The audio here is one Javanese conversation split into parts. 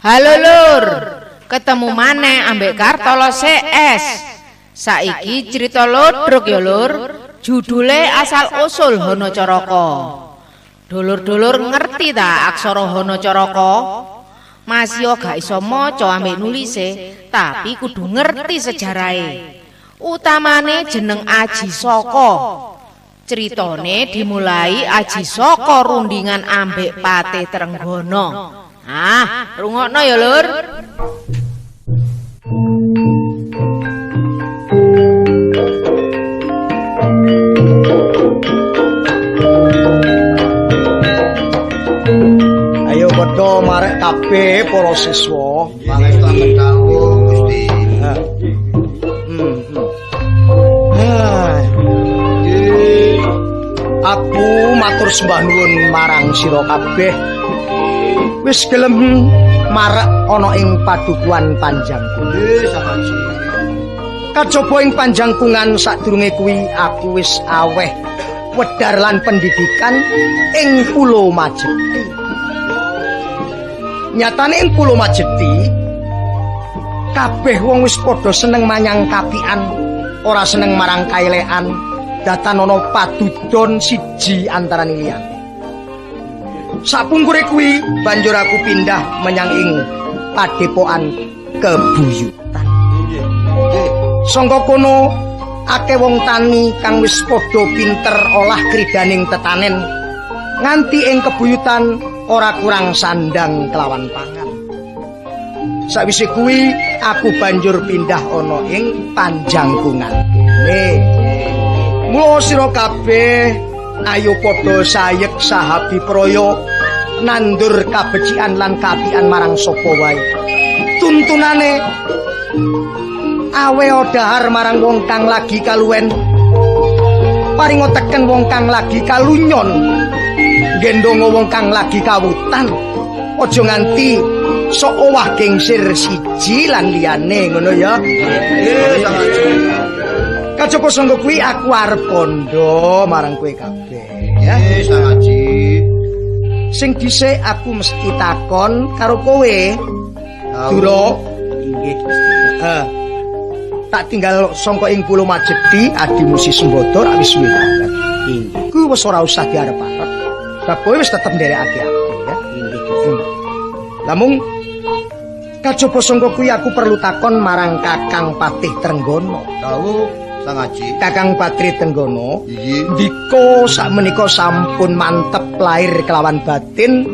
Halo lur, ketemu maneh ambek Kartolo CS. Saiki cerita lodrok ya lur, judule asal usul Hanacaraka. Dulur-dulur ngerti ta aksara Hanacaraka? Masih gak iso maca ambek nulise, tapi kudu ngerti sejarahe. Utamane jeneng Aji Saka. Critane dimulai Aji Saka rundingan ambek Patih Trenggono. Ah, rungokno ya lur. Ayo padha marek kabeh para siswa. Pangestu dawuh Gusti. Aku matur sembah nuwun marang sira kabeh. Wis gelem marek ana ing padukuhan Panjangkungan. Nggih, sangaji. Kajaba ing Panjangkungan sadurunge kuwi aku wis aweh wedhar lan pendidikan ing Pulo Majeti. Nyatane ing Pulo Majeti kabeh wong wis padha seneng manyang kapian, ora seneng marang kaelekan, datan ana padudon siji antarane liyane. Sapungkure kuwi banjur aku pindah menyang ing padepokan Kebuyutan. Nggih. Sangka kono akeh wong tani kang wis padha pinter olah kridaning tetanen nganti ing Kebuyutan ora kurang sandang kelawan pangan. Sawise kuwi aku banjur pindah ana ing Panjangkungan kene. Mula sira kabeh ayo padha sayek sahabi praya nandur kabecikan lan kaapian marang sapa wae. Tuntunane awe dahar marang wong kang lagi kaluwen, paringa teken wong kang lagi kalunyon, gendonga wong kang lagi kawutan. Aja nganti sok owah gengsir siji lan liyane, ngono ya. Nggih, sangaji. Kajaba sangka kuwi aku arep kandha marang kowe kabeh ya. Nggih, sangaji. Sing dhisik aku mesti takon karo kowe, Dura. Inggih, Gusti. Heeh. Tak tinggal sangka ing Pulo Majeti adimu si Sembada rak wis suwe banget. Inggih. Kuwi wis ora usah diarep-arep. Sebab kowe wis tetep nderekake aku ya. Inggih, Gusti. Namung kajaba sangka kuwi aku perlu takon marang Kakang Patih Trenggono. Dawuh sangaji. Kakang Patih Trenggono, Inggih. ndika sakmenika sampun mantep lahir kelawan batin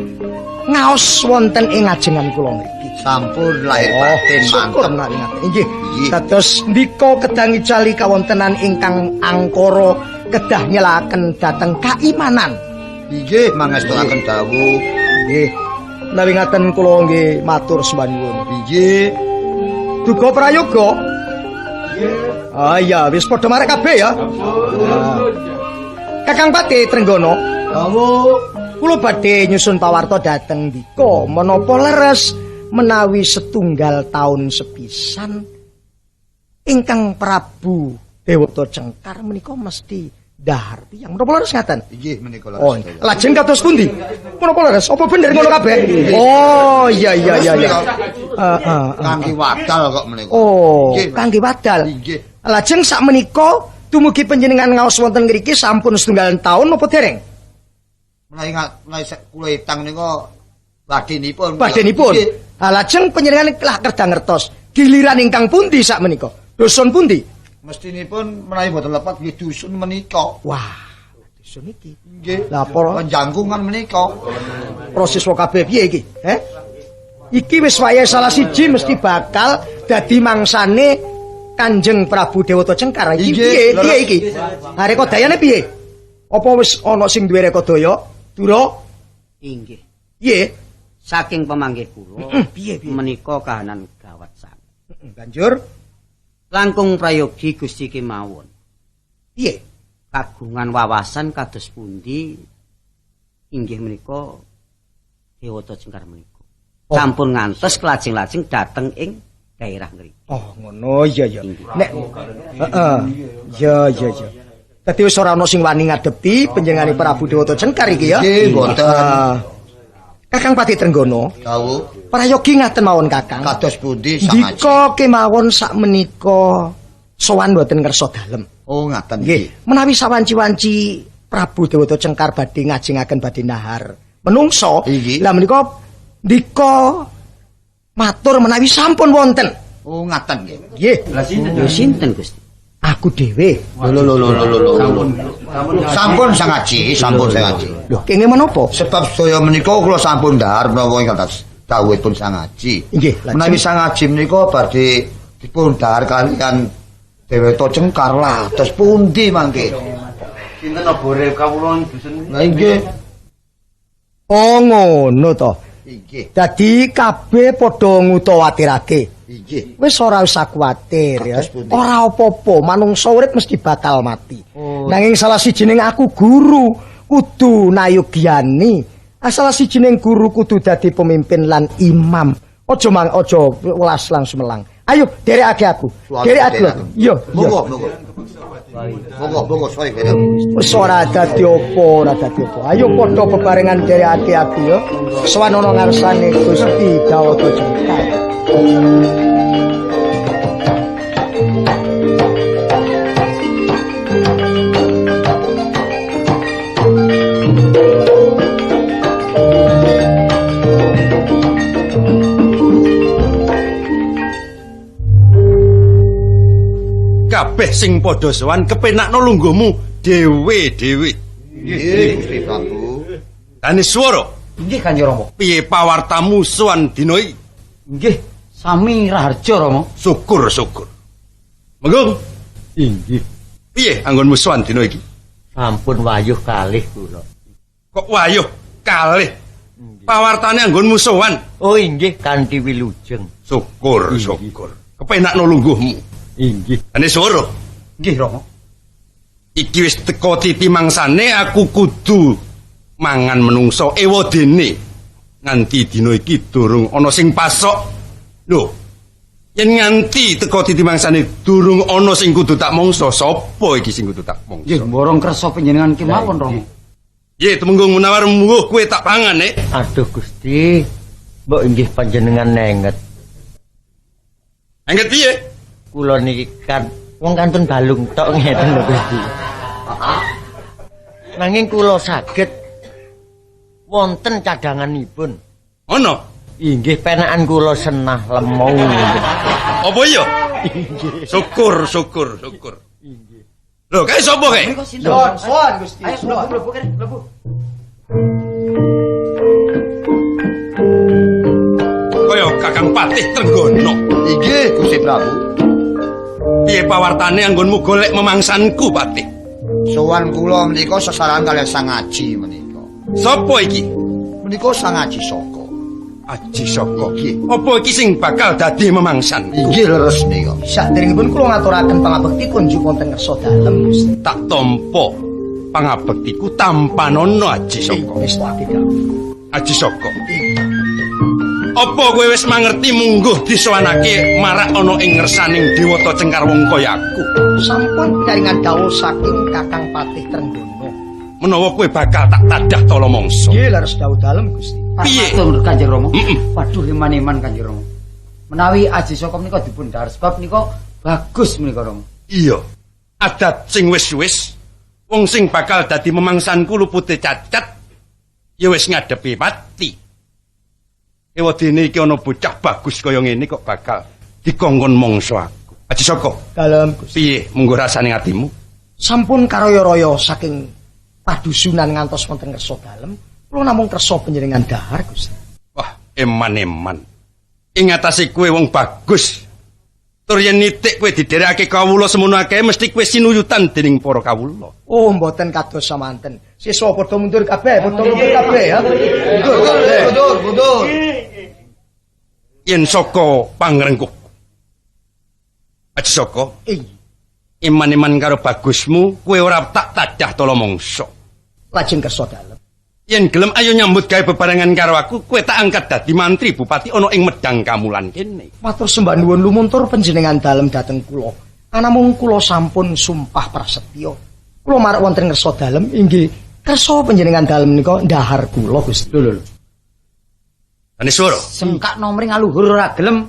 ngaos wonten ing ajengan kula ngriki. Sampun lahir batin syukur mantep. menawi ngaten. Inggih. Inggih. Dados ndika kedang icali kawontenan ingkang angkara kedah nyelaken dhateng kaimanan. Inggih, mangestuaken dawuh. Nggih. Menawi ngaten kula nggih matur sembah nuwun. Inggih. Duga prayoga. Ah iya, wis padha marek kabeh ya. Kakang Patih Trenggono, Dawuh. kula badhe nyusun pawarta dhateng ndika menapa leres menawi setunggal taun sepisan ingkang Prabu Dewata Cengkar menika mesti dahar tiyang. Menapa leres ngaten? Inggih menika leres. Oh, lajeng kados pundi? Menapa leres? Apa bener ngono kabeh? Oh, iya iya iya iya. Heeh. Kangge wadal kok menika. Oh, Inggih, kangge wadal. Inggih. Lajeng sakmenika dumugi panjenengan ngaos wonten ngriki sampun setunggal taun napa dereng? Menawi menawi kula etang nika badhenipun. Badhenipun. Inggih. Ha lajeng panjenengan lah kerda ngertos giliran ingkang pundi sakmenika? Dusun pundi? Mestinipun menawi boten lepat nggih dusun menika. Wah, dusun iki. Nggih. Lah para Panjangkungan menika. para siswa kabeh piye iki? Heh? Iki wis wayahe salah siji mesti bakal dadi mangsane Kanjeng Prabu Dewata Cengkar. Iki Inggih, piye? leres. Piye iki? Ha rekodayane piye? Apa wis ana sing duwe rekodaya? Dura? Inggih. Piye? Saking pemanggih kula Piye piye? menika kahanan gawat sanget. Banjur Langkung prayogi Gusti kemawon. piye? Kagungan wawasan kados pundi inggih menika Dewata Cengkar menika. Oh. Sampun ngantos kelajeng-lajeng dhateng ing daerah ngriki. Oh, ngono iya iya. Nek heeh. Iya iya iya. Dadi wis ora ana sing wani ngadepi panjenengane Prabu Dewata Cengkar iki ya. Nggih, mboten. Ah. Kakang Patih Trenggono, Dawuh. Prayogi ngaten mawon Kakang. Kados pundi Sang Aji? Ndika kemawon sakmenika sowan boten kersa dalem. Oh, ngaten Nggih, menawi sawanci-wanci Prabu Dewata Cengkar badhe ngajengaken badhe nahar menungso, lah menika ndika matur menawi sampun wonten. Oh, ngaten nggih. Nggih. Lah sinten? Sinten Gusti? Aku dhewe. Lho lho lho lho lho. Sampun Sang Aji, sampun Sang Aji. Lho, kenging menapa? Sebab sedaya menika kula sampun dhahar menapa ingkang dawuhipun Sang Aji. Nggih, menawi Sang Aji menika badhe dipun dhahar kaliyan Dewata Cengkar lah, terus pundi mangke? Sinten obore kawula dusun? Lah nggih. Oh, ngono to. Inggih. Dadi kabeh padha ngutawatirake. Inggih. Wis ora usah kuwatir ya. Ora apa-apa, manungsa urip mesti bakal mati. Oh. Nanging salah sijining aku guru kudu nayogyani. Salah sijining guru kudu dadi pemimpin lan imam. Aja mang aja welas langsung melang. Ayo derekake aku. Derekake. Iya, monggo, monggo. Monggo, monggo, soe derek. Wis ora dadi apa, ora dadi apa. Ayo padha bebarengan derekake aku ya. Sowan ana ngarsane Gusti Dawata Cengkar. Kabeh sing padha sowan kepenakno lungguhmu dhewe-dhewe. Nggih, Gusti Prabu. Daniswara. Nggih, Kanjeng Rama. Piye pawartamu sowan dina iki? Nggih, sami raharja Rama. Syukur, syukur. Menggung. Inggih. Piye anggonmu sowan dina iki? Sampun wayuh kalih kula. Kok wayuh kalih? Pawartane anggonmu sowan? Oh inggih, kanthi wilujeng. Syukur, syukur. Kepenakno lungguhmu. Inggih. Daniswara. Nggih, Rama. Iki wis teka titi mangsane aku kudu mangan menungso ewadene. Nganti dina iki durung ana sing pasok. Lho, yen nganti teka titi mangsane durung ana sing kudu tak mangsa, sapa iki sing kudu tak mangsa? Nggih, borong kersa panjenengan kemawon, Rama. Nggih, Tumenggung Munawar mungguh kowe tak pangan, Nek. Aduh Gusti, mbok inggih panjenengan nenget. Engget piye? Kula niki kan wong kantun balung tok ngeten lho Gusti. Nanging kula saged wonten cadanganipun. Ana? Inggih, penakan kula senah lemu. Apa iya? Inggih. Syukur, syukur, syukur. Inggih. Lho, kae sapa kae? Sowan, sowan Gusti. Ayo mlebu, mlebu kene, mlebu. Kaya Kakang Patih Trenggono. Inggih, Gusti Prabu. Piye pawartane anggonmu golek memangsanku, Patih? Sowan kula menika sesaran kaliyan Sang Aji menika. Sapa iki? Menika Sang Aji Saka. Aji Saka. Inggih. Apa iki sing bakal dadi memangsanku? Inggih leres menika. Saderengipun kula ngaturaken pangabekti kunjuk wonten ngersa dalem Gusti. Tak tampa pangabektiku tampanana Aji Saka. Wis tak dawuh. Aji Saka. Apa kowe wis mangerti mungguh disowanake marak ana ing ngersaning Dewata Cengkar wong kaya aku? Sampun pinaringan dawuh saking Kakang Patih Trenggono. Menawa kowe bakal tak tadah tala mangsa. Nggih leres dawuh dalem Gusti. Piye? Matur Kanjeng Rama. Waduh eman-eman Kanjeng Rama. Menawi Aji Saka menika dipun dhahar sebab menika bagus menika Rama. Iya. Adat sing wis-wis wong sing bakal dadi memangsanku lupute cacat ya wis ngadepi pati. Ewadene iki ana bocah bagus kaya ngene kok bakal dikongkon mangsa aku. Aji Saka, Dalem Gusti. piye mungguh rasane atimu? Sampun karaya-raya saking padusunan ngantos wonten ngersa dalem, kula namung kersa panjenengan dhahar Gusti. Wah, eman-eman. Ing atase kowe wong bagus. Tur yen nitik kowe didherekake kawula semono akeh mesti kowe sinuyutan dening para kawula. Oh, mboten kados samanten. Siswa padha mundur kabeh, padha mundur kabeh ya. Mundur kabeh. Mundur, mundur. Yen saka pangrengkuh. Aji Saka, Inggih. eman-eman karo bagusmu, kowe ora tak tadah tala mangsa. Lajeng kersa dalem. Yen gelem ayo nyambut gawe bebarengan karo aku, kowe tak angkat dadi mantri bupati ana ing Medang Kamulan kene. Matur sembah nuwun lumuntur panjenengan dalem dhateng kula. Anamung kula sampun sumpah prasetya. Kula marak wonten ngersa dalem inggih kersa panjenengan dalem menika ndahar kula Gusti. Lho lho lho. Daneswara. Sengkak nomring aluhur ora gelem.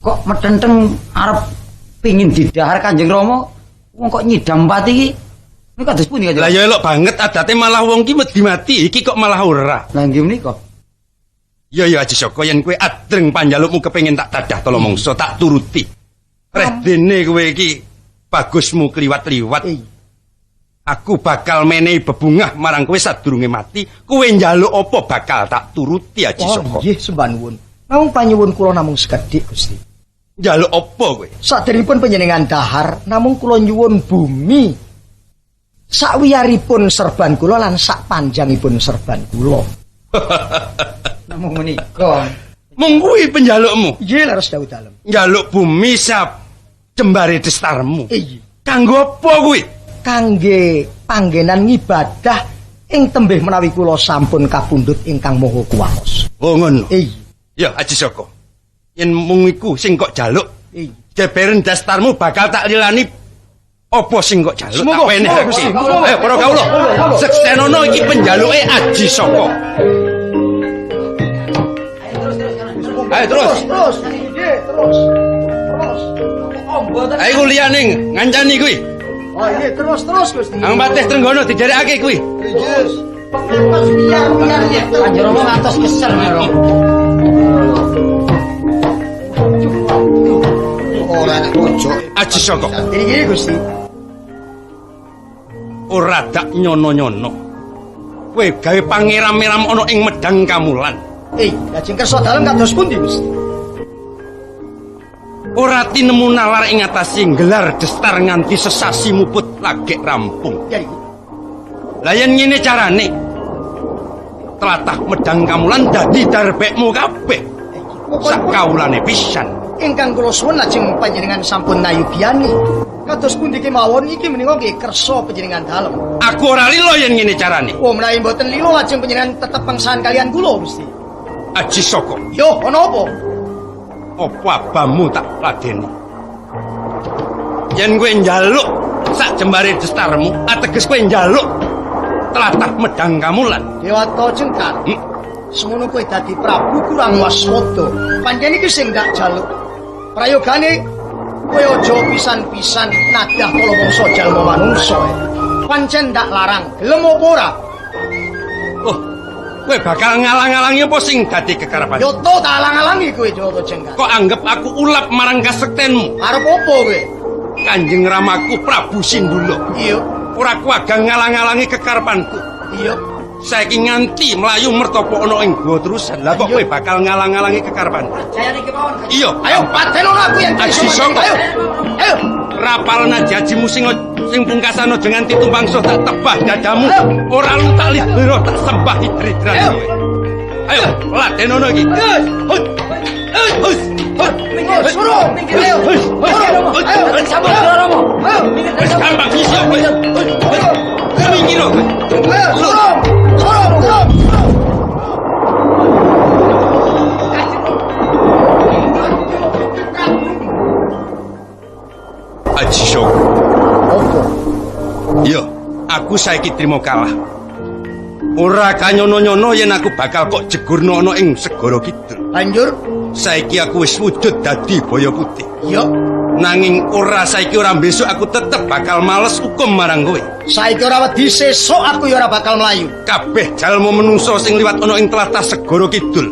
Kok metenteng arep pingin didahar Kanjeng Rama, wong kok nyidam pati iki. Niku kados pundi Kanjeng? Lah ya elok banget adate malah wong ki wedi mati, iki kok malah ora. Lah nggih menika. Ya ya Aji Saka yen kowe adreng panjalukmu kepengin tak tadah tala mangsa tak turuti. Reh dene kowe iki bagusmu kliwat-liwat. Aku bakal menehi bebungah marang kowe sadurunge mati. Kowe njaluk apa bakal tak turuti Aji Saka. Oh nggih sembah nuwun. Namung panyuwun kula namung sekedhik Gusti. Njaluk apa kowe? Saderengipun panjenengan dahar namung kula nyuwun bumi sakwiyaripun serban kula lan sak panjangipun serban kula. Namung menika. Mung kuwi penjalukmu? Nggih leres dawuh dalem. Njaluk bumi sap jembare destarmu. Iya. Kanggo apa kuwi? Kangge panggenan ngibadah ing tembih menawi kula sampun kapundhut ingkang Maha Kuwaos. Oh ngono. Iya. Ya Aji Saka. Yen mung iku sing kok jaluk, iya. Jeberen dastarmu bakal tak lilani apa sing kok jaluk tak wenehake. Ayo para kawula, seksenono iki penjaluke Aji Saka. Ayo terus. Terus. Nggih, terus. Terus. Ayo liyane ngancani kuwi. Oh nggih, terus terus Gusti. Ang Patih Trenggono diderekake kuwi. Terus. Piyar-piyar Kanjeng Rama ngantos kesel lho. Ora nek pojok. Aji Saka. Nggih Gusti. Ora dak nyono-nyono. Kowe gawe pangeram-eram ana ing Medang Kamulan. Lajeng kersa dalem kados pundi Gusti? Ora tinemu nalar ing atase nggelar destar nganti sesasi muput lagek rampung. Lah yen ngene carane, tlatah Medang Kamulan dadi darbekmu kabeh. Sak kawulane pisan. Ingkang kula suwun lajeng panjenengan sampun nayubyani. Kados pundi kemawon iki menika nggih kersa panjenengan dalem. Aku ora lilo yen ngene carane. Oh, menawi mboten lilo lajeng panjenengan tetep pangsahan kalian kula Gusti. Aji Saka. Yo, ana apa? Apa abamu tak ladeni? Yen kowe njaluk sak jembare destarmu, ateges kowe njaluk tlatah Medang Kamulan. Dewata Cengkar. Semono kowe dadi prabu kurang waspada. Pancen iki sing ndak jaluk. Prayogane kowe aja pisan-pisan nadah kala mangsa jalma manungsa. Pancen ndak larang, gelem apa ora? Oh, kowe bakal ngalang-alangi apa sing dadi kekarepan? Yo to tak alang-alangi kowe Dewata Cengkar. Kok anggap aku ulap marang kasektenmu? Arep apa kowe? Kanjeng Ramaku Prabu Sindula. Iya. Ora kuwagang ngalang-alangi kekarepanku. Iya. Saiki nganti mlayu mertopo ana ing gua terusan. Lah kok kowe bakal ngalang-alangi kekarepanku? Jayane kemawon. Iya, ayo patenono aku yen Aji Saka. Ayo. Ayo. Rapalna jajimu sing pungkasan aja nganti tumpang so tak tebah dadamu. Ora lu tak lidero tak sembah hidridran kowe. Ayo, ladenono iki. Hut. Hut. Hut. Suruh. Ayo. Ayo, sampun Rama. Wis gampang iso kowe. Minggir kowe. Ayo, suruh. Suruh, suruh. Aji Saka. Apa? Iya, aku saiki trimo kalah. Ora kanyono-nyono yen aku bakal kok jegurno ana ing segara kidul. Banjur saiki aku wis wujud dadi boyo putih. Iya. Nanging ora saiki ora besok aku tetep bakal males hukum marang kowe. Saiki ora wedi sesuk aku ya ora bakal mlayu. Kabeh jalma menungso sing liwat ana ing tlatah segara kidul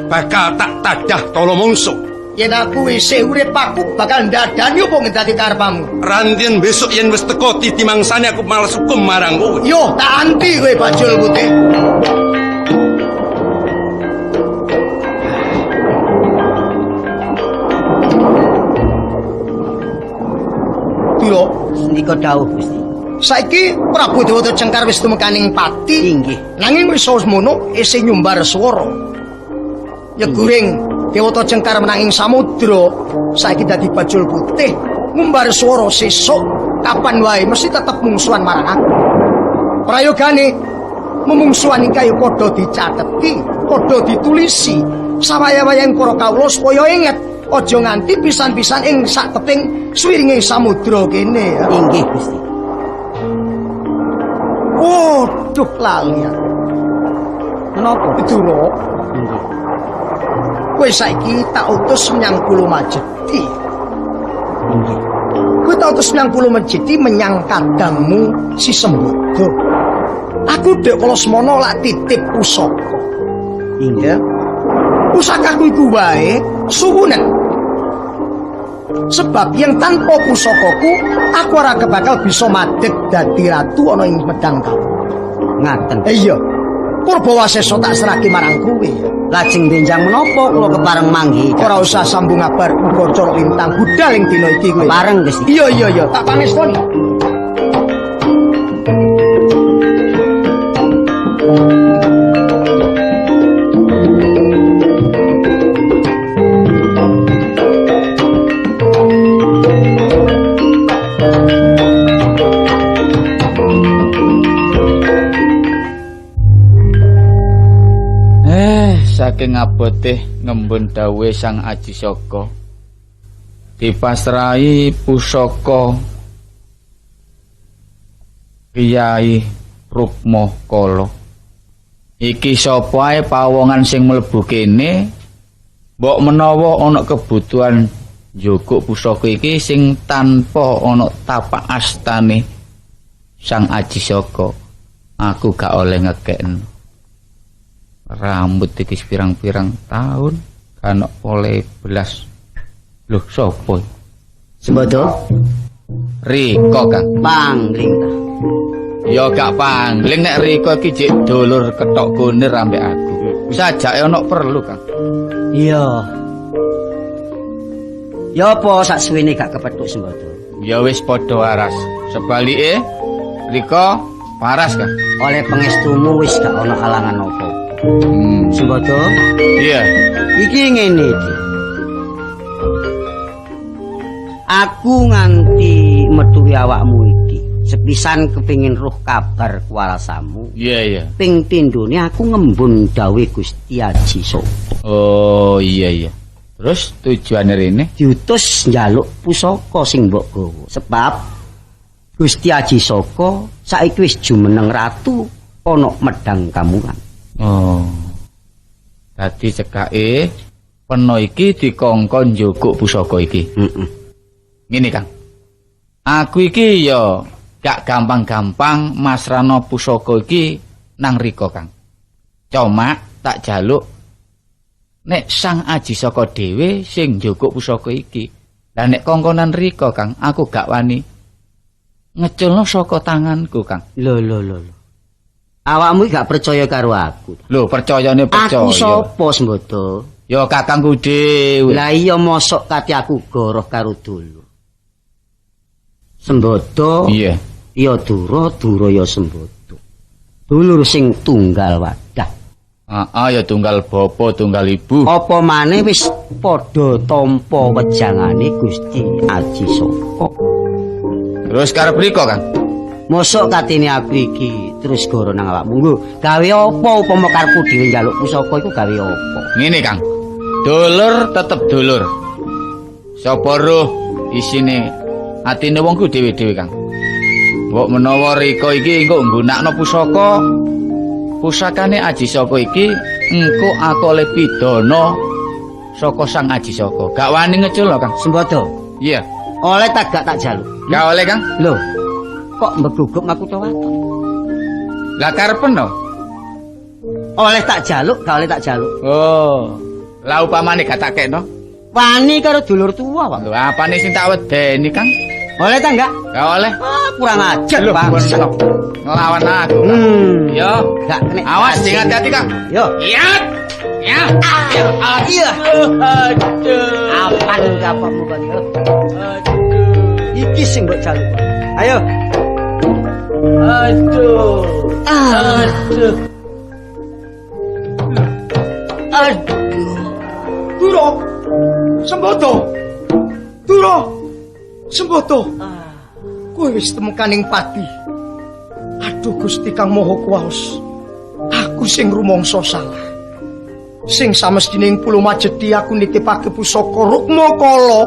bakal tak tadah tala mangsa. Yen aku isih urip aku bakal ndadani apa ngedati karepamu. Rantien besok yen wis teko titi mangsane aku males hukum marang kowe. Yo, tak anti kowe bajul putih. Dula, Sendika dawuh Gusti. Saiki Prabu Dewata Cengkar wis tumekaning pati. Inggih. Nanging wis semono isih nyumbar swara. Yeguring Dewata Cengkar menanging samudra, saiki dadi bajul putih, ngumbar swara sesuk kapan wae mesti tetep mungsuhan marang aku. Prayogane memungsuhan iki kaya padha dicateti, padha ditulisi, sawaya-wayang para kawula supaya inget aja nganti pisan-pisan ing sak teping swiringe samudra kene. Inggih Gusti. Waduh lali aku. Menapa? Dura. Inggih. Kowe saiki tak utus menyang Pulo Majeti. Inggih. Kowe tak utus menyang Pulo Majeti menyang kadangmu si Sembodo. Aku dek kala semono lak titip pusaka. Inggih. Ya. Pusakaku iku wae suwunen. Sebab yang tanpa pusakaku aku ora kebakal bisa madeg dadi ratu ana ing Medang Kawu. Ngaten. Iya. Purbawasesa tak serahke marang kowe. Lajeng benjang menapa kula kepareng manggi? Ora usah sambung kabar uga cara lintang budal ing dina iki kowe. Kepareng Gusti. Iya iya iya, tak pangestoni. Saking abote ngembun dawuhe Sang Aji Saka dipasrahi pusaka Kyai Rukma Kala. Iki sapa ae pawongan sing mlebu kene mbok menawa ana kebutuhan njukuk pusaka iki sing tanpa ana tapak astane Sang Aji Saka, aku gak oleh ngekekno. Rambut iki pirang-pirang tahun kan oleh belas. Loh, sapa? Sembodo? Riko, Kang. Pangling ta. Ya gak pangling nek Riko iki jek dulur ketok kunir ambek aku. Sajake ana perlu, Kang. Iya. Ya apa sak suwene gak kepethuk Sembodo? Ya wis padha waras. Sebalike Riko waras, Kang. Oleh pangestumu wis gak ana alangan apa. Sembodo? Iya. Iki ngene iki. Aku nganti metuhi awakmu iki. Sepisan kepingin roh kabar kuwarasamu. Iya, iya. Ping pindhone aku ngembun dawuhe Gusti Aji Saka. Oh, iya iya. Terus tujuane rene diutus njaluk pusaka sing mbok gawa. Sebab Gusti Aji Saka saiki wis jumeneng ratu ana Medang Kamulan. Oh. Dadi cekake peno iki dikongkon njukuk pusaka iki. Heeh. Ngene, Kang. Aku iki ya gak gampang-gampang masrana pusaka iki nang Riko, Kang. Cuma tak jaluk nek Sang Aji Saka dhewe sing njukuk pusaka iki. Lah nek kongkonan Riko, Kang, aku gak wani ngeculno saka tanganku, Kang. Lho lho lho. Awakmu gak percaya karo aku. Lho, percayane percaya. Aku sapa, Sembodo? Ya kakangku dhewe. Lah iya mosok kate aku goroh karo dulur. Sembodo. Iya. Ya Dura, Dura ya Sembodo. Dulur sing tunggal wadah. Heeh, ya tunggal bapa, tunggal ibu. Apa maneh wis padha tampa wejangane Gusti Aji Saka. Terus karep riko, Kang? Mosok katene aku iki terus goro nang awakmu. Nggo, gawe apa upama karepku dhewe njaluk pusaka iku gawe apa? Ngene, Kang. Dulur tetep dulur. Sapa roh isine atine wong ku dhewe-dhewe, Kang. Mbok menawa Riko iki engko nggunakno pusaka, pusakane Aji Saka iki engko aku oleh pidana saka Sang Aji Saka. Gak wani ngeculno, Kang. Sembodo. Iya. Oleh tak gak tak jaluk? Gak oleh, Kang. Lho. Kok mbegugup aku to waton? Lah karepen no? Oleh tak jaluk, gak oleh tak jaluk. Oh. Lah upamane gak tak kekno? Wani karo dulur tuwa, Pak. Lho apane sing tak wedeni, Kang? Oleh ta enggak? Gak oleh. Ah, kurang ajar, Lho, Pak. Ngelawan aku. Yo, gak kena. Awas sing hati-hati, Kang. Yo. Iya. Ya. Iya. Aduh. Apan kapokmu kon? Aduh. Iki sing mbok jaluk. Ayo. Aduh. Aduh. Aduh. Dura. Sembodo. Dura. Sembodo. Kowe wis temukaning pati. Aduh Gusti Kang Maha Kuwaos. Aku sing rumangsa salah. Sing samestine ing Pulo Majeti aku nitipake pusaka Rukma Kala.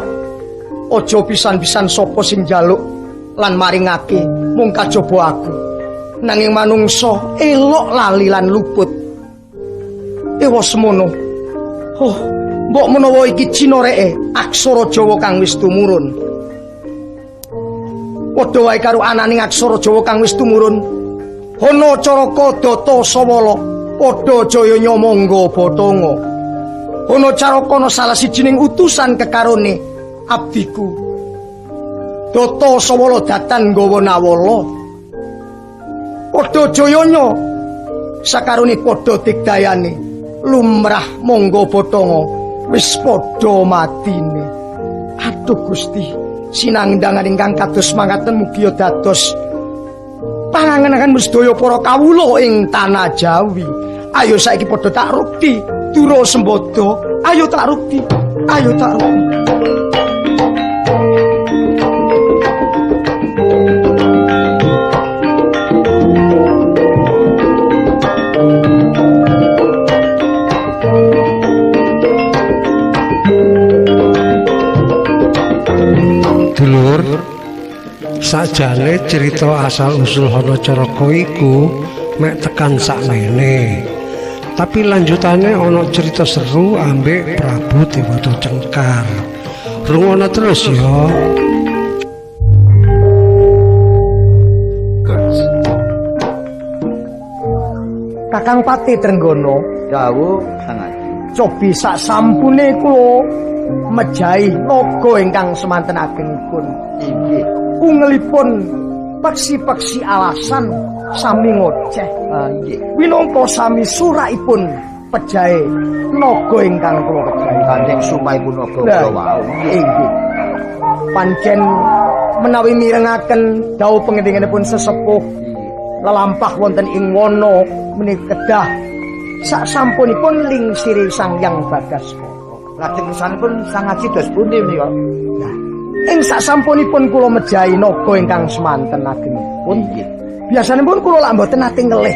Aja pisan-pisan sapa sing njaluk lan maringake mung kajaba aku. Nanging manungsa elok lali lan luput. Ewa semono. Oh, Mbok menawa iki cinoreke aksara Jawa kang wis tumurun. Padha wae karo ananing aksara Jawa kang wis tumurun. Hana Caraka Data Sawala padha jayanya mangga bathanga. Hana Caraka ana salah sijining utusan kekarone abdiku. Data Sawala datan nggawa nawala. Padha jayanya sakarone padha digdayane lumrah mangga bathanga wis padha matine. Aduh Gusti, sinangdangan ingkang kados mangaten mugi dados pangangen-angen sedaya para kawula ing tanah Jawi. Ayo saiki padha tak rukti dura sembada. Ayo tak rukti, ayo tak rukti. Dulur, sakjane cerita asal usul Hana Caraka iku mek tekan sakmene. Tapi lanjutane ana cerita seru ambek Prabu Dewata Cengkar. Rungono terus ya. Kakang Pati Trenggono, dawuh Kang Aji. Cobi sak sampune kula mejahi naga ingkang semanten agengipun. Inggih. Ungelipun peksi-peksi alasan sami ngoceh. Ah inggih. Winangka sami surakipun pejahe naga ingkang kula pejahi. Kanjeng sumaipun naga kula wau. Inggih. Pancen menawi mirengaken dawuh pangendinganipun sesepuh lelampah wonten ing wana menika kedah sak sampunipun lingsiri Sang Hyang Bagaskara. Lajeng kesanipun Sang Aji dos pundi menika? Nah, ing sak sampunipun kula mejahi naga ingkang semanten agengipun. Inggih. Biasanipun kula lak mboten nate ngelih.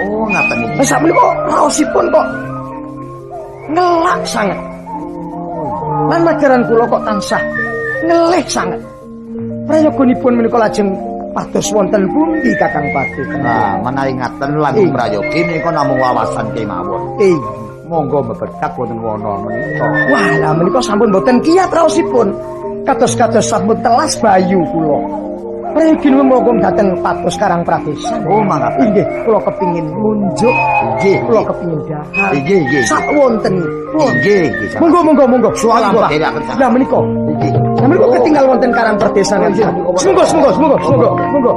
Oh, ngaten iki. Lah sakmenika raosipun kok ngelak sanget. Lan majaran kula kok tansah ngelih sanget. Prayoganipun menika lajeng pados wonten pundi Kakang Pati? Nah, menawi ngaten langkung prayogi menika namung wawasan kemawon. Inggih. Monggo mebedhak wonten wana menika. Wah, lah menika sampun mboten kiyat raosipun. Kados-kados sampun telas bayu kula. Prayoginipun monggo dhateng pados Karang Pradesan. Oh, mangaten. Inggih, kula kepingin ngunjuk. Inggih, kula kepingin dahar. Inggih, inggih. Sak wontenipun. Inggih, inggih. Monggo, monggo, monggo. Suwun Lampah. dherekaken sanget. Lah menika. Inggih. Lah menika ketinggal wonten Karang Pradesan. Oh, iya. Sungguh, sungguh, sungguh, sungguh, monggo.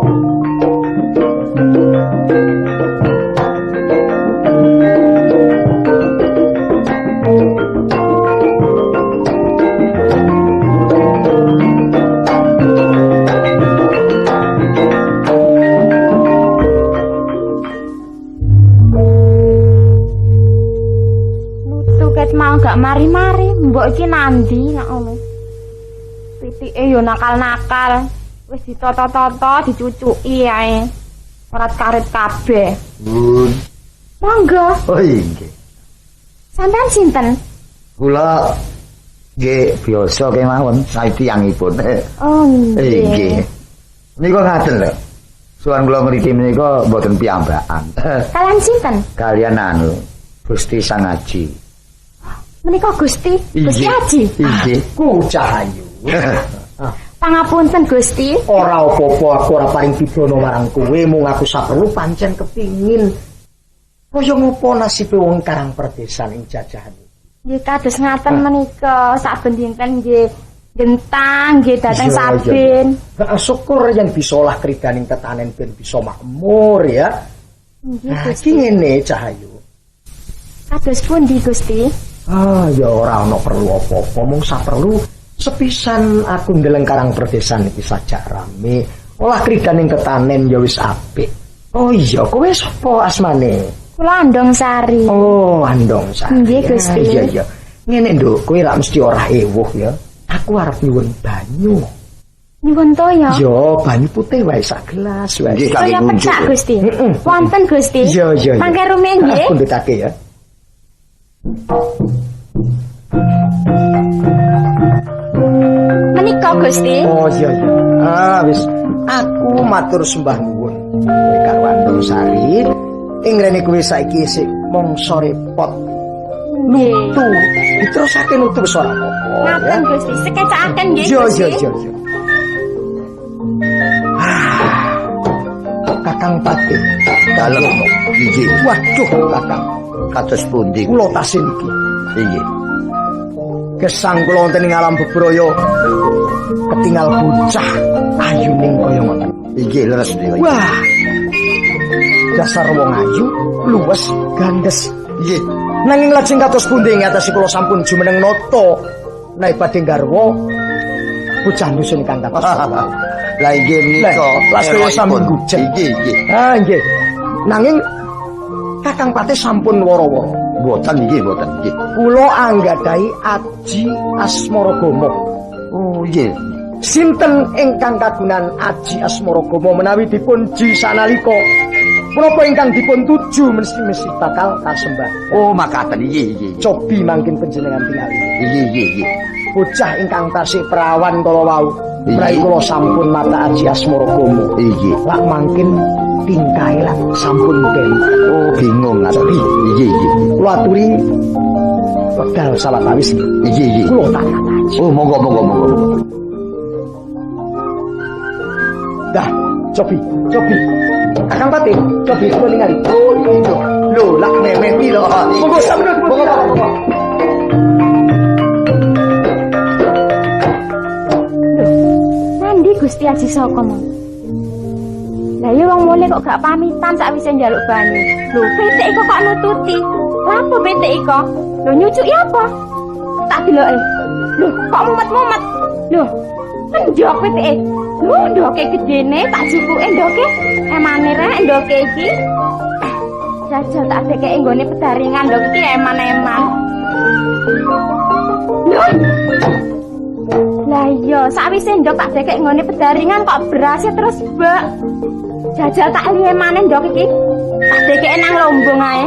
Nutu ket mau gak mari-mari, mbok iki nandi nak ngono. Pitike yo nakal-nakal, wis ditata-tata, dicucuki ae. Ora karet kabeh. Bun. Monggo, Oh, inggih. sampean sinten? Kula nggih biasa kemawon sae tiyangipun. Oh, Inggih. nggih. Menika ngaten lho. Suwan kula ngriki menika mboten piyambakan. Kalian sinten? Kalian anu Gusti Sang Aji. Menika Gusti, Gusti Aji. Inggih. Ku Cahayu. Pangapunten Gusti. Ora apa-apa, aku ora paring pidana marang kowe, mung aku saperlu pancen kepingin kaya ngopo nasibe wong Karang Pradesan ing jajahan. Nggih kados ngaten menika saben dinten nggih gentang nggih dateng Iya, sabin. Heeh, syukur yen bisa olah kridaning tetanen ben bisa makmur ya. Nggih Nah, Gusti. iki ngene Cahayu. Kados pundi Gusti? Ah, ya ora ana perlu apa-apa, mung saperlu sepisan aku ndeleng Karang Pradesan iki sajak rame. Olah kridaning tetanen ya wis apik. Oh iya, kowe sapa asmane? Kula Andong Sari. Oh, Andong Sari. Nggih, Gusti. Iya, iya. Ngene, Nduk, kowe lak mesti ora ewuh ya. Aku arep nyuwun banyu. Nyuwun toya. Yo, banyu putih wae sak gelas wae. Nggih, kangge Toya ngunjuk. pecak Gusti. Heeh. Wonten Gusti. Iya, iya, iya. Mangke rumiyin nggih. Aku ndutake ya. Menika Gusti. Oh iya iya. Ah wis, aku matur sembah nuwun. Kowe karo Andong Sari, ing rene kowe saiki isih mangsa repot. Nutu. Diterusake nutu wis ora apa-apa. Ngaten Gusti, sekecakaken nggih Gusti. Iya iya iya. Kakang Patih dalem nggih. Waduh Kakang, kados pundi? Kula tasih niki. Nggih. Gesang kula wonten ing alam bebraya ketingal bocah ayuning kaya ngoten. Nggih leres niku. Wah. Dasar wong ayu, luwes, gandes. Nggih. Nanging lajeng kados pundi ing atase kula sampun jumeneng nata nek badhe garwa bocah dusun kang kados. Lah inggih menika lah sedaya sami gujeng. Nggih nggih. Ah nggih. Nanging Kakang Patih sampun wara-wara. Mboten nggih mboten nggih. Kula anggadhahi aji Asmaragama. Oh nggih. Sinten ingkang kagunan aji Asmaragama menawi dipun ji sanalika menapa ingkang dipun tuju mesti-mesti bakal kasembah. Oh makaten nggih nggih. Cobi mangkin panjenengan tingali. Nggih nggih nggih. Bocah ingkang tasih prawan kala wau. Prai kula sampun mata aji Asmaragama. Nggih. Lak mangkin tingkahe lak sampun ben. Oh bingung ngaten. Nggih nggih. Kula aturi wekdal sawetawis nggih. Nggih nggih. Kula tak aji. Oh monggo monggo monggo. Dah, cobi, cobi. Kakang Patih, cobi kula ningali. Oh iya. Lho, lak memeti lho. Monggo sampeyan monggo monggo. Nandi Gusti Aji Saka mau? Lah ya wong mule kok gak pamitan sakwise njaluk banyu. Lho, pitik iko kok nututi. Lapo pitik iko? Lho nyucuki apa? Tak deloke. Lho, kok mumet-mumet. Lho, endhok pitike. Lho, ndoke gedene tak jupuke ndoke. Emane rek ndoke iki. Jajal tak dekeke nggone pedaringan ndok iki eman-eman. Lho. Lah iya, sakwise ndok tak dekek nggone pedaringan kok berasnya terus bek. Jajal tak liye maneh ndok iki. Tak dekeke nang lombong ae.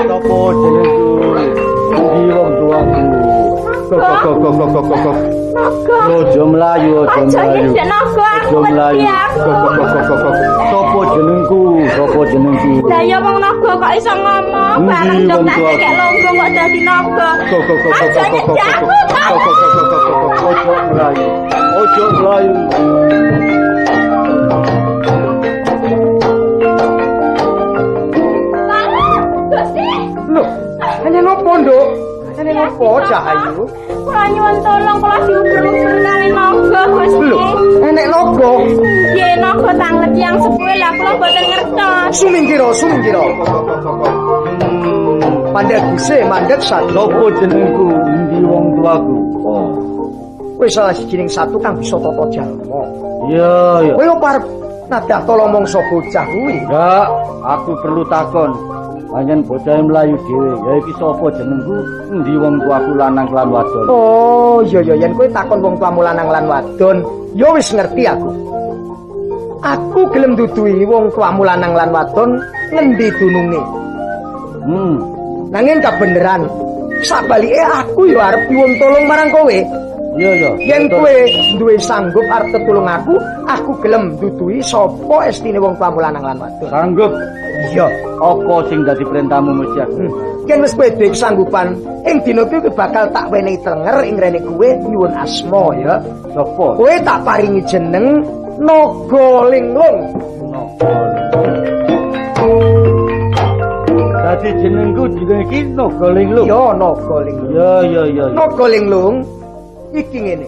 Sopo jenengku? Endi wong tuaku? Kok kok kok kok kok kok kok. Naga. Aja mlayu, aja Aja mlayu. nyedek naga, aku Aja wedi mlayu. aku. Kok kok kok kok kok. Sopo jenengku? Sopo jenengku? Lah ya wong naga kok iso ngomong, Endi bareng ndok wong tak tuaku? dekek lombong kok dadi naga. Kok kok kok kok Aja kok kok nyedek kok. aku. Kok kok kok kok kok kok. Ojo mlayu. Ojo mlayu. Gusti. Lho, hanya nopo, Nduk? Hanya nopo, Cahayu? Kula nyuwun tolong kula diuber-uber kali naga, Gusti. Lho, enek naga. Nggih, naga tanglet yang sepuh lah kula mboten ngertos. Sumingkira, sumingkira. Pandhet guse, mandhet satu. Sopo jenengku? Endi wong tuaku? Oh. Kowe salah sijining satu kang bisa tata jalma. Iya, iya. Kowe opo arep nadah tala mangsa bocah kuwi? Enggak, aku perlu takon. Pancen bocah mlayu dhewe. Ya iki sapa jenengku? Endi wong tuaku lanang lan wadon? Oh, iya iya yen kowe takon wong tuamu lanang lan wadon, ya wis ngerti aku. Aku gelem duduhi wong tuamu lanang lan wadon ngendi dununge. Nanging kabeneran, sabalike aku ya arep nyuwun tolong marang kowe. Iya iya. Yen kowe duwe sanggup arep tetulung aku, aku gelem duduhi sapa estine wong tuamu lanang lan wadon. Sanggup. Iya. Apa sing dadi perintahmu mesti aku? Yen wis kowe duwe kesanggupan, ing dina kuwi bakal tak wenehi tenger ing rene kowe nyuwun asma ya. Sapa? Kowe tak paringi jeneng Naga Linglung. Naga. Dadi jenengku dina iki Naga Linglung. Ya Naga Linglung. Ya ya ya. Naga Linglung iki ngene.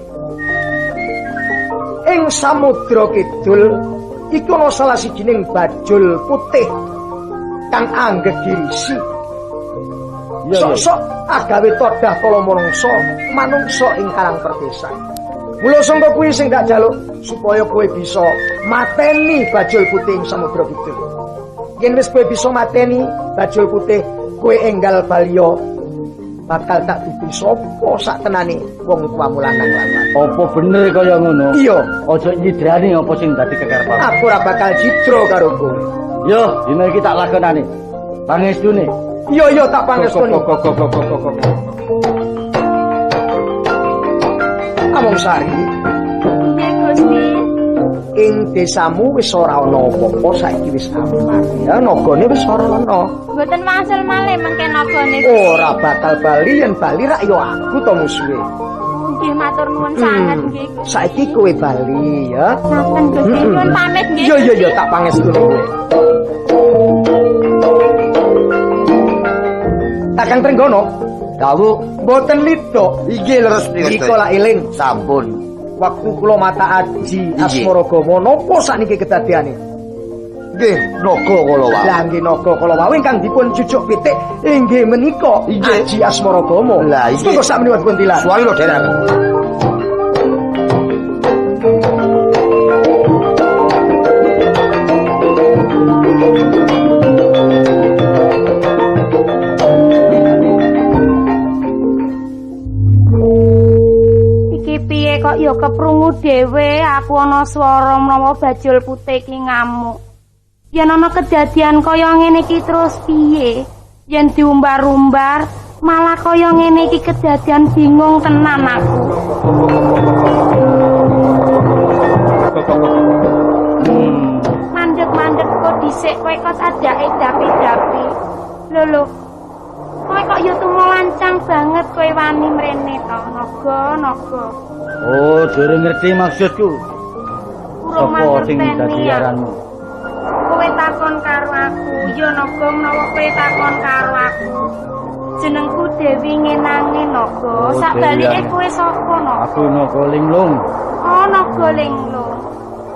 Ing samudra kidul iku ana salah sijining bajul putih kang anggegirisi. Sok-sok agawe todah kala manungsa, manungsa ing karang perdesan. Mula sangka kuwi sing tak jaluk supaya kowe bisa mateni bajul putih ing samudra kidul. Yen wis kowe bisa mateni bajul putih, kowe enggal baliya bakal tak dudu sapa sak tenane wong tuamu lanang lan wadon. Apa bener kaya ngono? Iya. Aja nyidrani apa sing dadi kekarepmu. Aku ora bakal cidra karo kowe. Yo, dina iki tak lakonane. Pangestune. Iya iya tak pangestune. Kok. Among Sari. Nggih, Gusti. Ing desamu wis ora ana apa-apa, saiki wis aman. Ya nagane wis ora ana. Mboten wangsul malih mengke nagane. Ora bakal bali, yen bali rak ya aku to musuhe. Nggih matur nuwun sanget nggih. Gusti. Saiki kowe bali ya. Ngaten Gusti, nyuwun pamit nggih. Iya iya iya tak pangestune kowe. Kakang Trenggono, Dawuh, mboten lidok. inggih leres Iko lak eling Sampun. waktu kula mata aji Asmaragama napa sakniki kedadiane? Nggih, naga kala wau. Lah nggih naga kala wau ingkang dipun jujuk pitik inggih menika aji Asmaragama. Lah, inggih. Monggo sakmenika dipun tilar. Suwari lho derek. Iki piye kok ya keprungu dhewe aku ana swara menawa bajul putih iki ngamuk. Yen ana kedadian kaya ngene iki terus piye? Yen diumbar-umbar malah kaya ngene iki kedadian bingung tenan aku. Mandek-mandek kok dhisik kowe kok adake dapi-dapi. Lho lho. Kowe kok ya tumulancang banget kowe wani mrene to, naga, naga. Oh, durung ngerti maksudku. Urung Sapa sing mangerteni dadi aku. aranmu? Kowe takon karo aku, ya naga menawa kowe takon karo aku. Jenengku Dewi Ngenange naga. Oh, Sakbalike Dewi. kowe sapa naga? Aku naga linglung. Oh, naga linglung.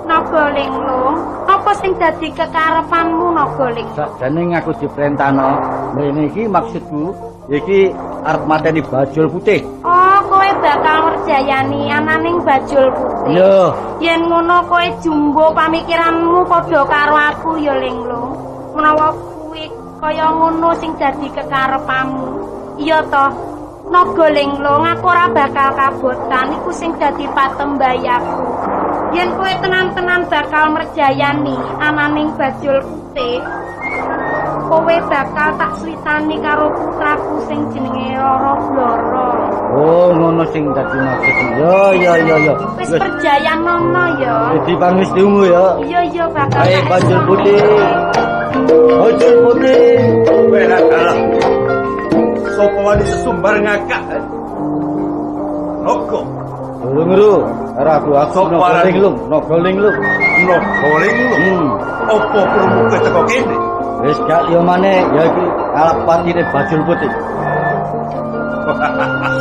Naga linglung, apa sing dadi kekarepanmu naga linglung? Sakjane aku diperintahno mrene iki maksudku iki arep mateni bajul putih. Oh, kowe bakal ngerjayani ananing bajul putih. Iya. Yen ngono kowe jumbo pamikiranmu padha karo aku ya linglung. Menawa kuwi kaya ngono sing dadi kekarepanmu. Iya toh. Naga linglung aku ora bakal kabotan iku sing dadi patembayaku. Yen kowe tenan-tenan bakal merjayani ananing bajul putih, kowe bakal tak switani karo putraku sing jenenge Rara Blora. Oh, ngono sing dadi maksudku. Yo yo yo yo. Wis perjayanono ya. Dadi pangestumu ya. Iya iya bakal Ayo tak bajul esoni. putih. Bajul putih. Kowe ra kalah. Sopo wani sesumbar ngakak? Naga, Durung ru, karo aku aku Sapa naga aranmu? linglung, naga linglung. naga linglung. Apa perlu kowe teko kene? Wis gak liya maneh ya iki alap patine bajul putih.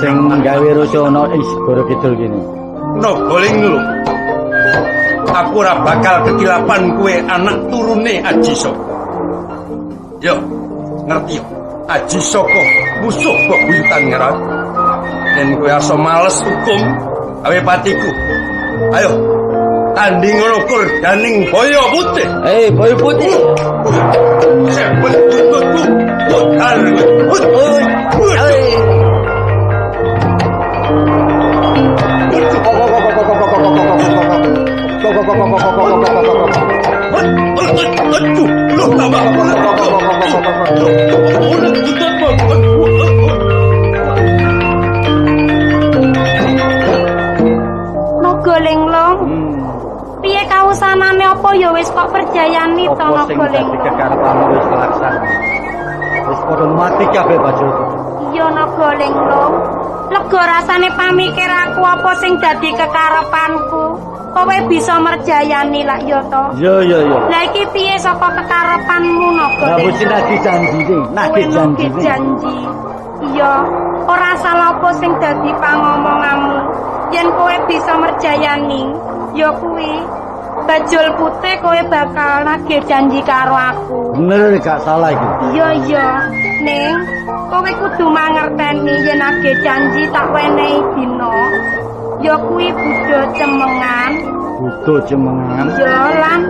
Sing gawe rusuh ana ing Segara Kidul kene. Naga linglung. Aku ora bakal kekilapan kowe anak turune Aji Saka. Yo, ngerti yo. Aji Saka musuh bebuyutan karo aku. Yen kowe aso males hukum gawe patiku. Ayo, tanding ukur daning boyo putih. Eh, boyo putih. Sebut buntutku, putar kowe. Aduh, loh tambah. Naga linglung. Piye kawusanane apa ya wis kok perjayani to Apa sing naga dadi linglung? kekarepanmu wis kelaksana. Wis padha mati kabeh bajul putih. Iya naga linglung. Lega rasane pamikir aku apa sing dadi kekarepanku. Kowe bisa merjayani lak ya to. Iya iya iya. Lah iki piye saka kekarepanmu naga Lah linglung? mesti nagih janjine, nagih Kowe nagih janjine. janji. Iya, ora salah apa sing dadi pangomonganmu. Yen kowe bisa merjayani, ya kuwi bajul putih kowe bakal nagih janji karo aku. Bener gak salah iki. Iya iya, Ning, kowe kudu mangerteni yen nagih janji tak wenehi dina. Ya kuwi Buddha cemengan, Butuh cemengan. ya lan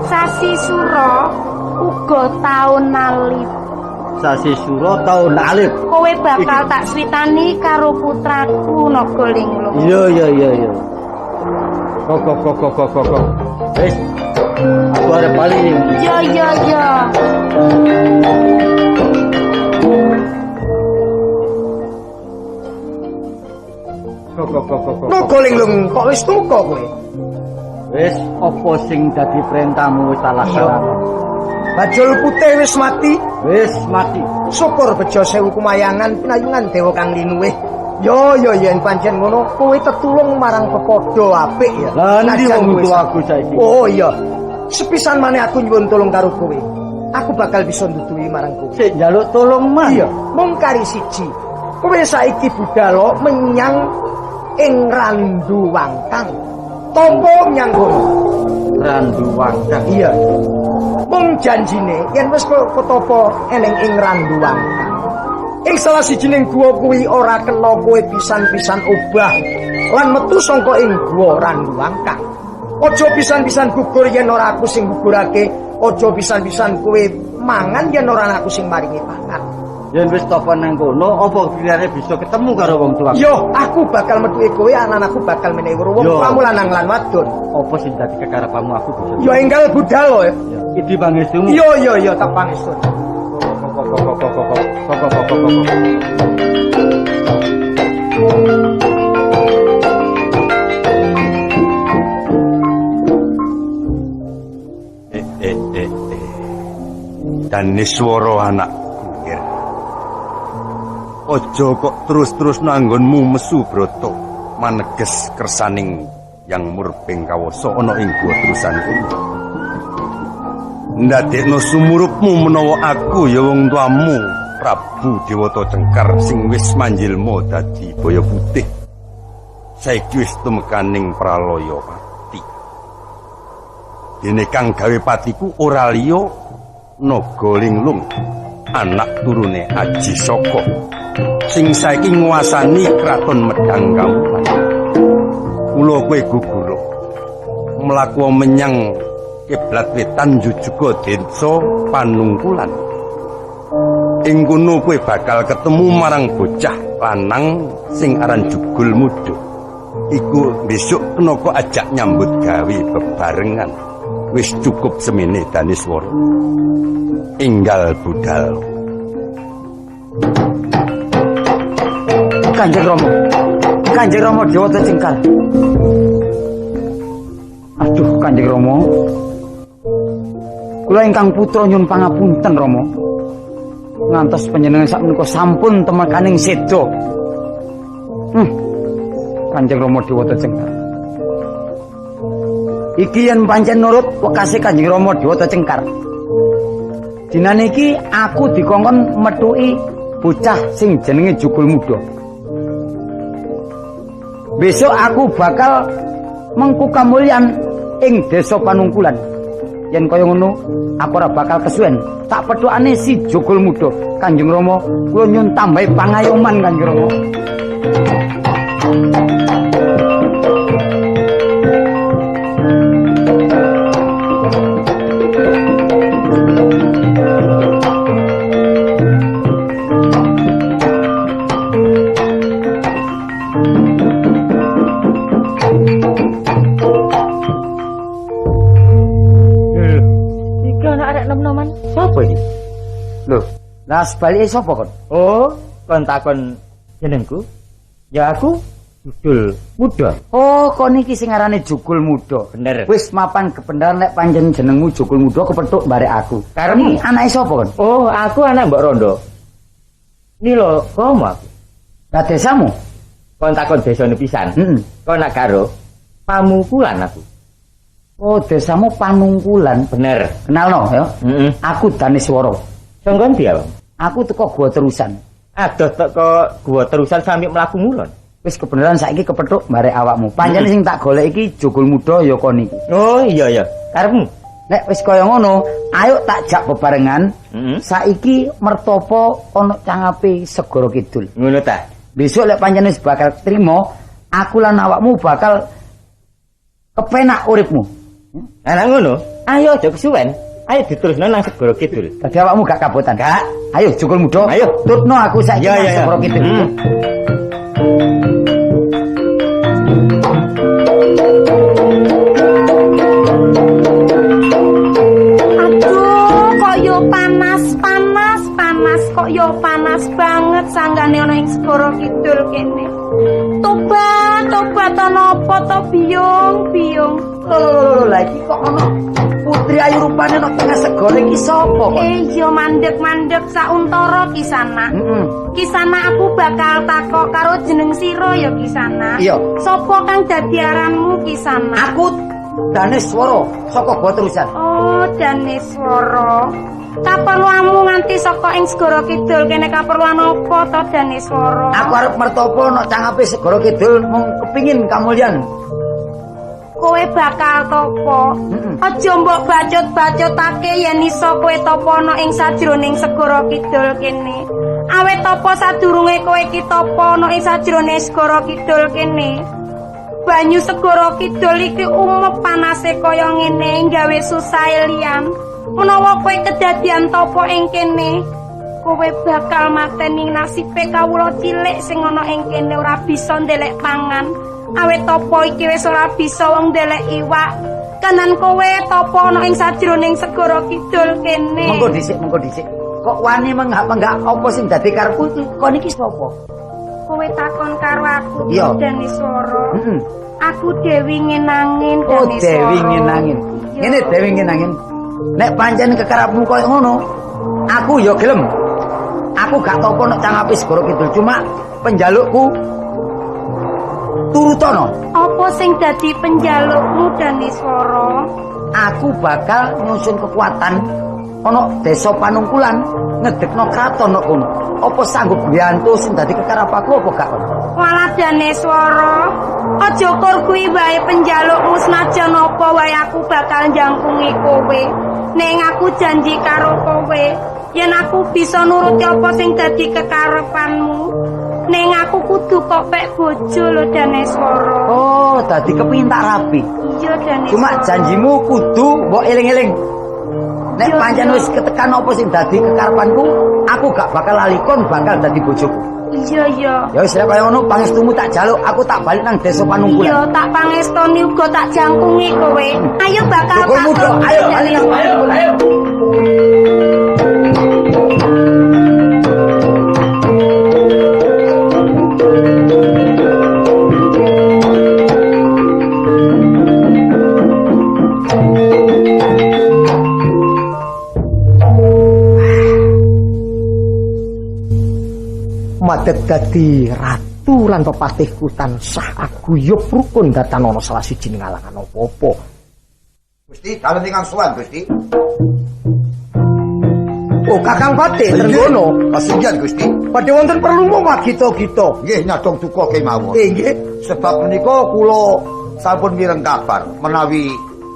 sasi sura uga taun alif. Sasi sura taun alif. Kowe bakal tak switani karo putraku Naga Linglung. Iya iya iya iya. Kok kok kok kok kok kok, kok. Wis. Aku arep bali. Iya iya iya. Kok kok kok kok. Naga linglung kok wis tumeka kowe? Wis apa sing dadi perintahmu wis tak laksanakno. Bajul putih wis mati. Wis mati. Syukur bejo sewu kumayangan pinayungan dewa kang linuwih. Yo yo yen pancen ngono kowe tetulung marang pepadha apik ya. Lah endi Najan wong kowe tuaku saiki? Oh iya. Sepisan maneh aku nyuwun tulung karo kowe. Aku bakal bisa nduduhi marang kowe. Sik njaluk tolong man. Iya, mung kari siji. Kowe saiki budal menyang ing Randu Wangkang. Tompo menyang kono. Randu Wangkang. Iya. Mung janjine yen wis ketopo eneng ing Randu Wangkang. Ing salah sijining guwa kuwi ora kena kowe pisan-pisan obah lan metu saka ing guwa Randu Wangkang. Aja pisan-pisan gugur yen ora aku sing gugurake, aja pisan-pisan kowe mangan yen ora aku sing maringi pangan. Yen wis topo nang kono, apa kirane bisa ketemu karo wong tuaku? Yo, aku bakal metuki kowe, anan aku bakal menehi weruh wong tuamu lanang lan wadon. Apa sing dadi kekarepmu aku bisa? Yo enggal budal lho. Ya. Iki pangestumu. Yo yo yo tak pangestu. Kok kok kok kok kok kok kok kok kok. Daniswara anakku nggih. Aja kok terus-terus nanggonmu mesu brata maneges kersaning yang murbeng kawasa ana ing gua terusan kuwi. Ndadekno sumurupmu menawa aku ya wong tuamu Prabu Dewata Cengkar sing wis manjilma dadi baya putih. Saiki wis tumekaning pralaya pati. Dene kang gawe patiku ora liya Naga Linglung, anak turune Aji Saka sing saiki nguasani kraton Medang Kamulan. Mula kowe gugura mlaku menyang kiblat wetan jujuga desa Panungkulan. Ing kono kowe bakal ketemu marang bocah lanang sing aran Jugul Muda. Iku besok kena kok ajak nyambut gawe bebarengan. Wis cukup semene Daniswara. Enggal budal. Kanjeng Rama. Kanjeng Rama Dewata Cengkar. Aduh Kanjeng Rama. Kula ingkang putra nyuwun pangapunten Rama. Ngantos panjenengan sakmenika sampun temekaning seda. Kanjeng Rama Dewata Cengkar. Iki yen pancen nurut wekase Kanjeng Rama Dewata Cengkar. Dinane iki aku dikongkon methuki bocah sing jenenge Jugul Muda. Besok aku bakal mengku kamulyan ing desa Panungkulan. Yen kaya ngono, aku ora bakal kesuwen. Tak pethukane si Jugul Muda. Kanjeng Rama, kula nyuwun tambahi pangayoman Kanjeng Rama. Lah sebalike sapa kon? Oh, kon takon jenengku? Ya aku Jugul Muda. Oh, kon iki sing aranane Jugul Muda. Bener. Wis mapan kebenaran lek pancen jenengmu Jugul Muda kepethuk barek aku. Karepmu anake sapa kon? Oh, aku anak Mbok Rondo. Nilo komo aku. Lah desamu? Kon takon desane pisan. Heeh. Kon nak karo Pamungkulan aku. Oh, desamu Panungkulan. Bener. Kenalno ya. Heeh. Aku Daniswara. Sangko ndi ya? Aku teko gua terusan. Adoh teko gua terusan sampe mlaku ngulon. Wis kebenaran saiki kepethuk barek awakmu. Pancen sing tak golek iki Jugul Muda ya kon iki. Oh iya iya. Karepmu. Nek wis kaya ngono, ayo tak jak bebarengan. Saiki mertopo ana cangape Segara Kidul. Ngono ta. Besok lek pancen wis bakal trimo, aku lan awakmu bakal kepenak uripmu. Lah ngono, ayo aja kesuwen. Ayo diterusno nang Segara Kidul. Dadi awakmu gak kabotan? Gak. Ayo Jugul Muda. Ayo tutno aku saiki nang Segara Kidul. Aduh, kok yo panas, panas, panas, kok yo panas banget sanggane ana ing segara kidul kene. Tobat, tobat ana apa to biyung, biyung? Lho, lha iki kok ana putri ayu rupane nang tengah segara iki sapa kok? Iya mandek-mandek sauntara Kisana. Kisana aku bakal takok karo jeneng sira ya Kisana. Iya. Sapa kang dadi aranmu Kisana? Aku Daneswara saka Boterusan. Oh, Daneswara. Kaperluanmu nganti saka ing segara kidul kene kaperluan apa to Daneswara? Aku arep mertopo nok cangape segara kidul mung kepingin kamulyan. Kowe bakal topo. Aja mbok bacut-bacutake yen iso kowe topo ana ing sajroning segara kidul kene. Awit topo sadurunge kowe ki topo ana ing sajrone segara kidul kene. Banyu segara kidul iki umep panase kaya ngene gawe susah liyan. Menawa kowe kedadian topo ing kene, kowe bakal mateni nasibe kawula cilik sing ana ing kene ora bisa ndelek pangan. Awit topo iki wis ora bisa wong ndelek iwak. Kanan kowe topo ana ing sajroning segara kidul kene. Mengko dhisik, mengko dhisik. Kok wani menggak-menggak apa sing dadi karepku iki? Kon iki sapa? Kowe takon karo aku Daneswara. Aku Dewi Ngenangin Daneswara. Oh, Dewi Ngenangin. Ngene Dewi Ngenangin. Nek pancen kekarepmu koyo ngono, aku ya gelem. Aku gak topo nek cangape segara kidul, cuma penjalukku turutono. Apa sing dadi penjalukmu Daneswara? Aku bakal nyusun kekuatan ana desa Panungkulan ngedekno kraton nok kono. Apa sanggup biyantu sing dadi kekarep aku apa gak? Walah Daneswara, aja kur kuwi wae penjalukmu senajan apa wae aku bakal njangkungi kowe. Ning aku janji karo kowe, yen aku bisa nuruti apa sing dadi kekarepanmu, ning aku kudu kok pek bojo lho Daneswara. Oh, dadi kepengin tak rabi. Iya Daneswara. Cuma janjimu kudu mbok eling-eling. Nek pancen wis ketekan apa sing dadi kekarepanku, aku gak bakal lali kon bakal dadi bojoku. Iya iya. Ya wis lek kaya ngono pangestumu tak jaluk, aku tak balik nang desa Panungkulan. Iya, tak pangestoni uga tak jangkungi kowe. Ayo bakal muda, ayo balik nang Panungkulan. Ayo. Madeg dadi ratu lan pepatihku tansah aguyub rukun datan ana salah siji ngalangan apa-apa. Gusti, dalem ingkang sowan, Gusti. Oh, Kakang Patih Trenggono. Pasinggihan, Gusti. Badhe wonten perlu mung gita-gita. Nggih, nyadong duka kemawon. Nggih. Sebab menika kula sampun mireng kabar menawi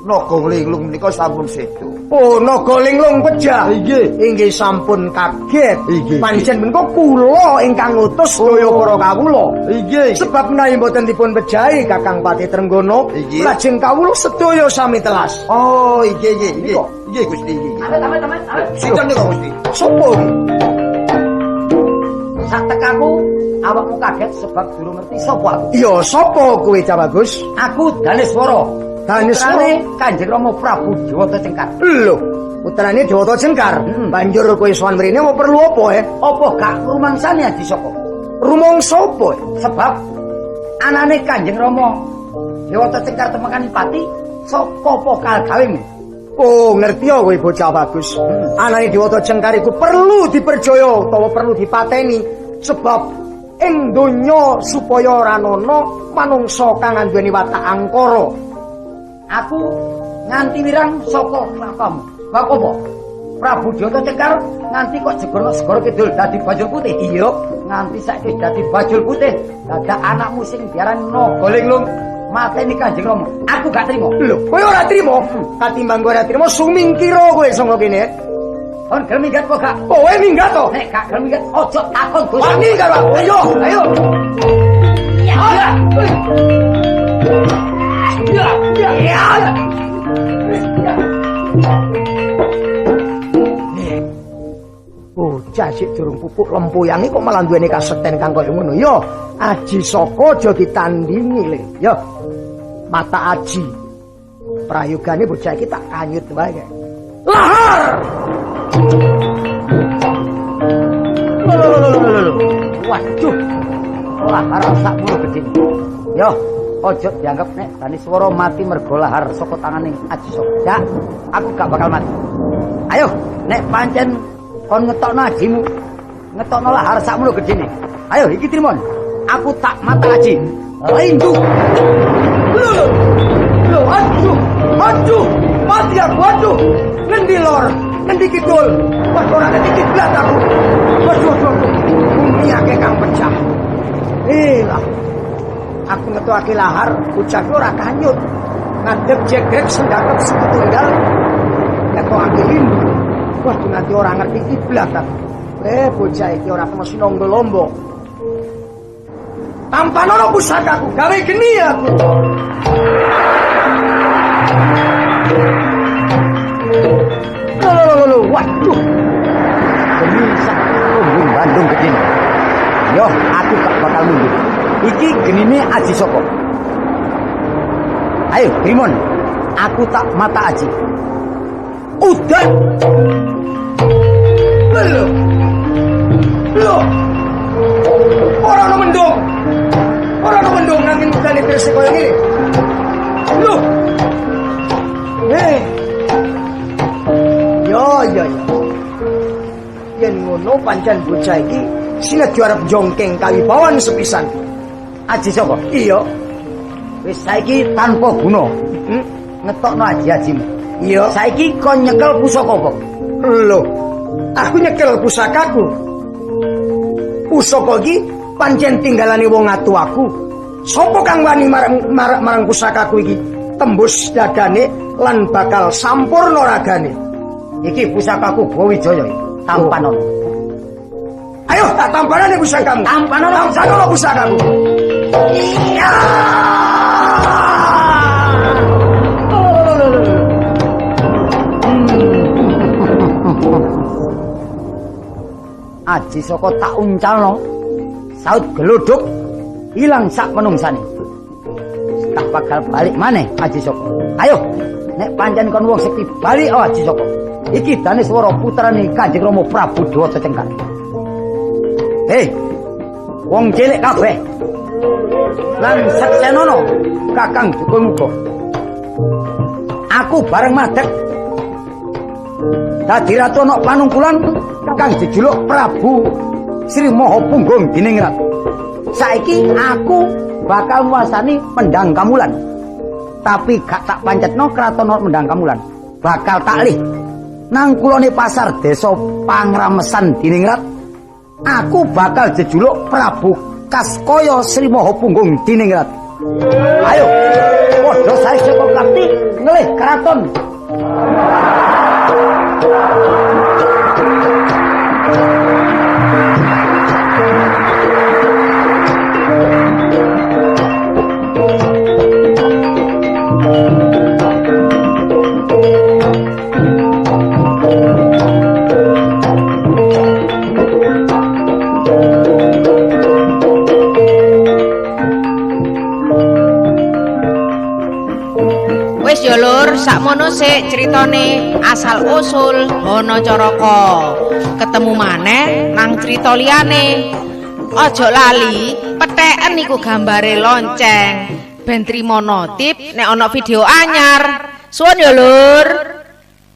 Naga Linglung menika sampun sedo. Oh, Naga Linglung pejah. Inggih. Inggih sampun kaget. Inggih. Pancen menika kula ingkang ngutus sedaya para kawula. Inggih. Sebab menawi mboten dipun pejahi Kakang Patih Trenggono, lajeng kawula sedaya sami telas. Oh, inggih inggih inggih. Inggih Gusti inggih. Amit amit amit. Sinten niku Gusti? Sopo iki? Sak tekaku awakmu kaget sebab durung ngerti sapa aku. Iya, sapa kowe Cah Bagus? Aku Daneswara. Daneswara Kanjeng Rama Prabu Dewata Cengkar. Lho, putrane Dewata Cengkar. Banjur kowe sowan mrene apa perlu apa eh? Apa gak rumangsane Aji Saka? Rumangsa apa? Sebab anane Kanjeng Rama Dewata Cengkar temekani pati saka pokal gawing. Oh, ngerti ya kowe bocah bagus. Anane Dewata Cengkar iku perlu diperjaya utawa perlu dipateni sebab ing donya supaya ora ana manungsa kang anduweni watak angkara. Aku nganti wirang saka kelakonmu. Bab apa? Prabu Dewata Cengkar nganti kok jegono segara kidul dadi bajul putih. Iya, nganti saiki dadi bajul putih. Dadak anakmu sing diarani Naga Linglung mateni Kanjeng Rama. Aku gak trimo. Lho, kowe ora trimo? Katimbang kowe ora trimo sumingkira kowe saka kene. Kon gelem minggat apa gak? Kowe minggat to? Nek gak gelem minggat aja takon Gusti. Wani karo aku. Ayo, ayo. Ya. Ya, ya, ya. Bocah sik durung pupuk lempuyange kok malah duweni kasekten kang kaya ngono. Yo, Aji Saka aja ditandingi le. Yo. Mata aji. Prayogane bocah iki tak kanyut wae. Lahar. Lho lho lho lho lho. Waduh. Lahar sakmono gedhe. Yo, ojo dianggap nek Daniswara mati mergo lahar saka tangane Aji Saka. Ya, aku gak bakal mati. Ayo, nek pancen kon ngetokno ajimu, ngetokno lahar sakmono gedene. Ayo iki Trimon. Aku tak mata aji. Lindu. Lho. Lho, aduh. Aduh, mati aku, aduh. Ngendi lor? Ngendi kidul? Waduh, ora ngerti kiblat aku. Waduh, waduh, waduh. Bumi akeh kang pecah. Lah. Aku ngetokake lahar, bocah ora kanyut. Ngadeg jegrek sendakep suku tunggal. Ngetokake lindu. Waduh, nganti ora ngerti kiblat aku. Bocah iki ora kena sinonggo lombok. Tampanono pusakaku, gawe geni aku. Lho, lho, waduh. Geni sak lumbung Bandung gedene. Yo, aku gak bakal mundur. Iki genine Aji Saka. Ayo, Trimon. Aku tak mata aji. Udan. Lho. Lho. Ora ono mendung. Ora ono mendung nanging udane terus kaya ngene. Lho. Yo yo yo. Yen ngono pancen bocah iki sinadya arep jongkeng kawibawan sepisan. Aji Saka? Iya. Wis saiki tanpa guna. Ngetokno aji-ajimu. Iya. Saiki kon nyekel pusaka apa? Lho. Aku nyekel pusakaku. Pusaka iki pancen tinggalane wong atuaku. Sopo kang wani marang pusakaku iki? Tembus dadane lan bakal sampurna ragane. Iki pusakaku Brawijaya iki. Tampanono. Ayo tak tampanane pusakamu. Tampanono, tampanono pusakaku. Iya. Aji Saka tak uncalno. Saut geluduk ilang sak menungsane. Tak bakal balik maneh Aji Saka. Ayo, nek pancen kon wong sekti balik oh Aji Saka. Iki Daniswara putrane Kanjeng Rama Prabu Dewata Cengkar. Hei, wong cilik kabeh. Lan seksenono Kakang Jukulmuga. Aku bareng madeg dadi ratu ana Panungkulan kang jejuluk Prabu Sri Maha Punggung Diningrat. Saiki aku bakal nguasani Mendang Kamulan. Tapi gak tak pancetno kraton Mendang Kamulan. Bakal taklih nang kulone pasar desa Pangramesan Diningrat. Aku bakal jejuluk Prabu Kaskaya Sri Maha Punggung Diningrat. Ayo, padha sae saka kapti ngelih kraton. Wis ya lur, sakmono sik critane asal usul Hanacaraka. Ketemu maneh nang crita liyane. Aja lali, petheken iku gambare lonceng. Ben trimo notif nek ana video anyar. Suwun ya lur.